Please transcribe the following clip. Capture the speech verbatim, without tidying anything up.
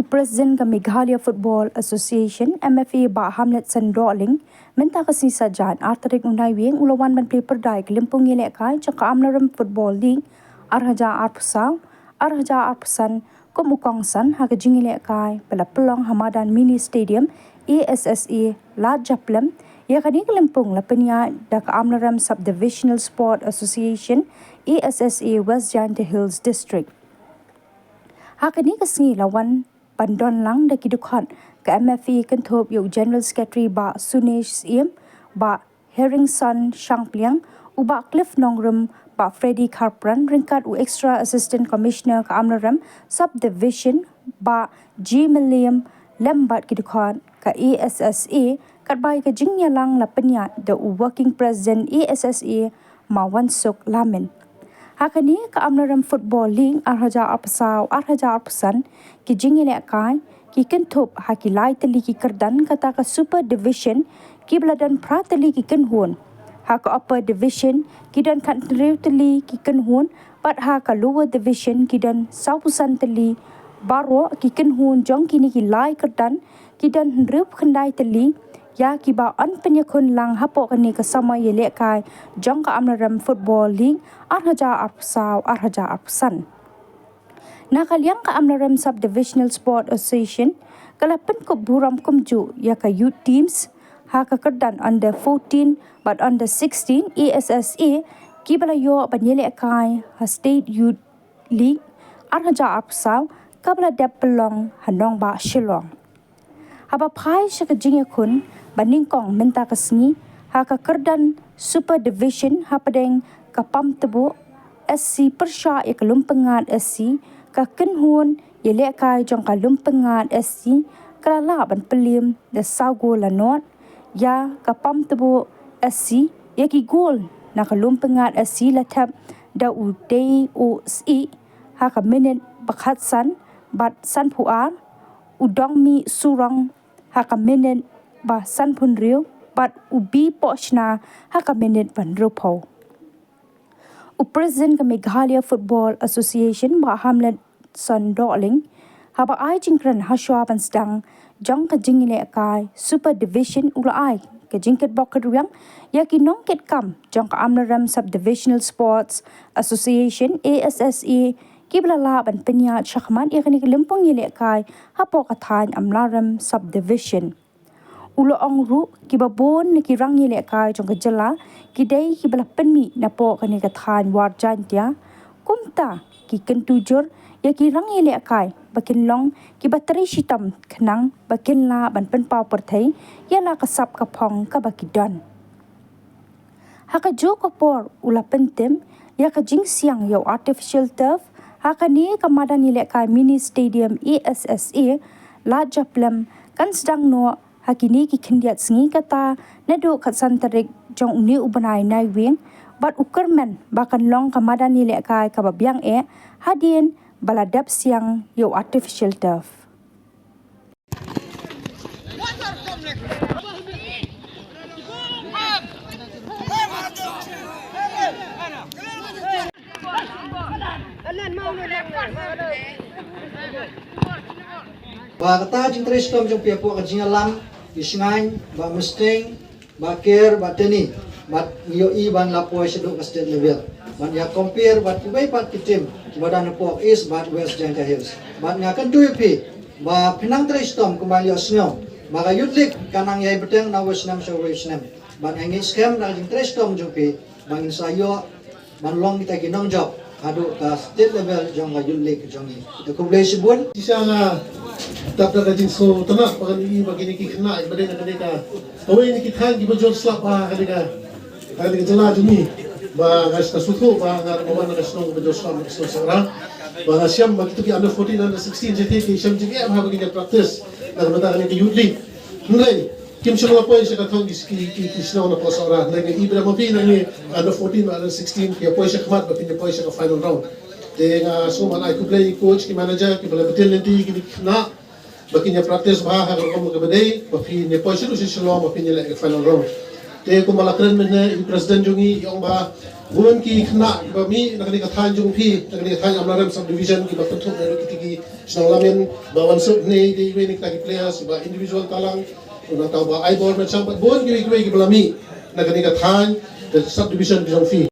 President ka Meghalaya Football Association, M F A, Bah Hamletson Dohling, mynta ka sngi Saitjaiñ, ar tarik u Naiwieng, u la wan ban plie pyrdai ka lympung ïalehkai jong ka Amlarem Football League ar hajar arphew saw, ar hajar arphew san, kum u kongsan ha ka jingïalehkai ba la pynlong ha madan Mini Stadium, A S S A, Lad Japlem, ïa kane ka lympung la pynïaid da ka Amlarem Subdivisional Sport Association, A S S A, West Jaintia Hills District. Ha kane ka sngi la wan ban don lang da ki dkhot ka M F A, kynthup ïa u General Secretary Bah Sunesh Syiem, Bah Herringson Shangpliang, u Bah Cliff Nongrum, Bah Freddy Kharpran, ryngkat u Extra Assistant Commissioner ka Amlarem Subdivision, Bah G Milliam, lem bad ki dkhot ka A S S A, katba ïa ka jingïalang la pynïaid da u Working President A S S A, Ma Wansuk Lamin. Ha kane ka Amlarem Football League ar hajar arphew saw, ar hajar arphew san, ki jingïalehkai ki kynthup ha ki lai tylli ki kyrdan, kata ka Super Division kiba la don phra tylli ki kynhun. Ha ka Upper Division ki don khathynriew tylli ki kynhun, bad ha ka Lower Division ki don sawphew san tylli. Baroh ki kynhun jong kine ki lai kyrdan ki don hynriewphew khyndai tylli, ïa kiba yn pynïakhun lang hapoh kane ka samoi ïalehkai jong ka Amlarem Football League ar hajar arphew saw, ar hajar arphew san. Na ka liang ka Amlarem Subdivisional Sport Association ka la pynkup burom kumjuh ïa ka youth teams ha ka kyrdan under fourteen bad under sixteen, A S S A, kiba la ïoh ban ïalehkai ha State Youth League ar hajar arphew saw, kaba la dep pynlong ha nongbah Shillong. Haba phai sha ka jingïakhun ba nyngkong mynta ka sngi ha ka kyrdan Super Division hapdeng ka Pamtbu S C pyrshah ïa ka Lumpyngngad S C, ka kynhun ïalehkai jong ka Lumpyngngad S C ka la lah ban pyllim da saw gol la nod ïa ka Pamtbu S C. Ïa ki gol na ka Lumpyngngad S C la thep da u Dei U Sih ha ka minit ba khatsan bad sanphew ar, u Dongmi Surong ha ka minit ba sanphew hynriew, bad u Bi Pohshna ha ka minit ba hynriewphew. U President ka Meghalaya Football Association, Bah Hamletson Dohling, haba ai jingkren hashwa ban sdang jong ka jingïalehkai Super Division, u la ai ka jingkitbok kitrwiang ïa ki nongkitkam jong ka Amlarem Subdivisional Sports Association, A S S A, kiba la lah ban pynïaid shakhmat ïa kane ka lympung ïalehkai hapoh ka thaiñ Amlarem Subdivision. U la ong ruh, kiba bun na ki rang ïalehkai jong ka jylla ki dei kiba la pynmih napoh kane ka thaiñ War Jaintia. Kumta ki kyntu jur ïa ki rang ïalehkai ba kin long kiba trei shitom khnang ba kin lah ban pynpaw pyrthei ïa la ka sap ka phong kaba ki don. Ha kajuh ka por u la pyntip ïa ka jingsiang ïa u artificial turf ha kane ka madan ïalehkai Mini Stadium, A S S A, Lad Japlem, kan sdang noh ha kine ki khyndiat sngi, kata naduh khatsan tarik jong une u bnai Naiwieng, bad u kyrmen ba kan long ka madan ïalehkai kaba biang eh hadien ba la dep siang ïa u artificial turf. Ba kata jingtrei shitom jong phi hapoh ka jingïalam, i Shngaiñ, Bah Misteng, Bah Ker, Bah Teni, bad ngi ïohi ban la poi shaduh ka state level. Bad ïa compare bad kiwei pat ki team kiba don hapoh East bad West Jaintia Hills. Bad nga kyntu ïa phi ba phin nang trei shitom kumba ïohsngew ba ka Youth League ka nang ïai bteng na uwei u snem sha uwei u snem. Bad nga ngeit skhem na ka jingtrei shitom jong phi ba ngin sa ïoh ban long kita ki nongjop haduh ka state level jong ka Youth League jong ngi. Te khublei shibun. Shisha nga dap da ka jingsngewtynnat ba ngan ïohi ba kine ki khynnah kiba dei na kane ka, kawei na ki thaiñ kiba jur slap ha kane ka, ha kane ka jylla jong ngi. Ba nga sngewthuh ba nga dang wan na ka shnong kaba jur slap, na ka shnong Sohra. Ba nga shem ba kito ki under fourteen, under sixteen, jong ki ki shem jingeh ha ba kin ïa practice na ka bynta kane ka Youth League. Hynrei kim shym la poi sha ka thong ki, ki, ki, ki shnong na Sohra. Hynrei nga i ba ma phi na ngi under fourteen, under sixteen ki ïa poi shakhmat ba kin ïa poi sha ka final round. Te nga sngewbha ban ai khublei ïa ki coach, ki manager kiba la btin lynti ïa kine ki khynnah ba kin ïa practice bha ha ka rukom kaba dei, ba phin ïa poi shaduh sha Shillong ba phin ïa leh ka final round. Te kumba la kren mynne i president jong ngi, i ong ba Bun ki khynnah kiba mih na kane ka thaiñ jong phi, na kane ka thaiñ Amlarem Subdivision, kiba kynthup na kine ki shnong Lamin, ba wan suk ne dei iwei na kita ki players ba individual talang, nangta ba ai bor na cham, bad bun kiwei kiwei kiba la mih na kane ka thaiñ, ka subdivision ka jong phi.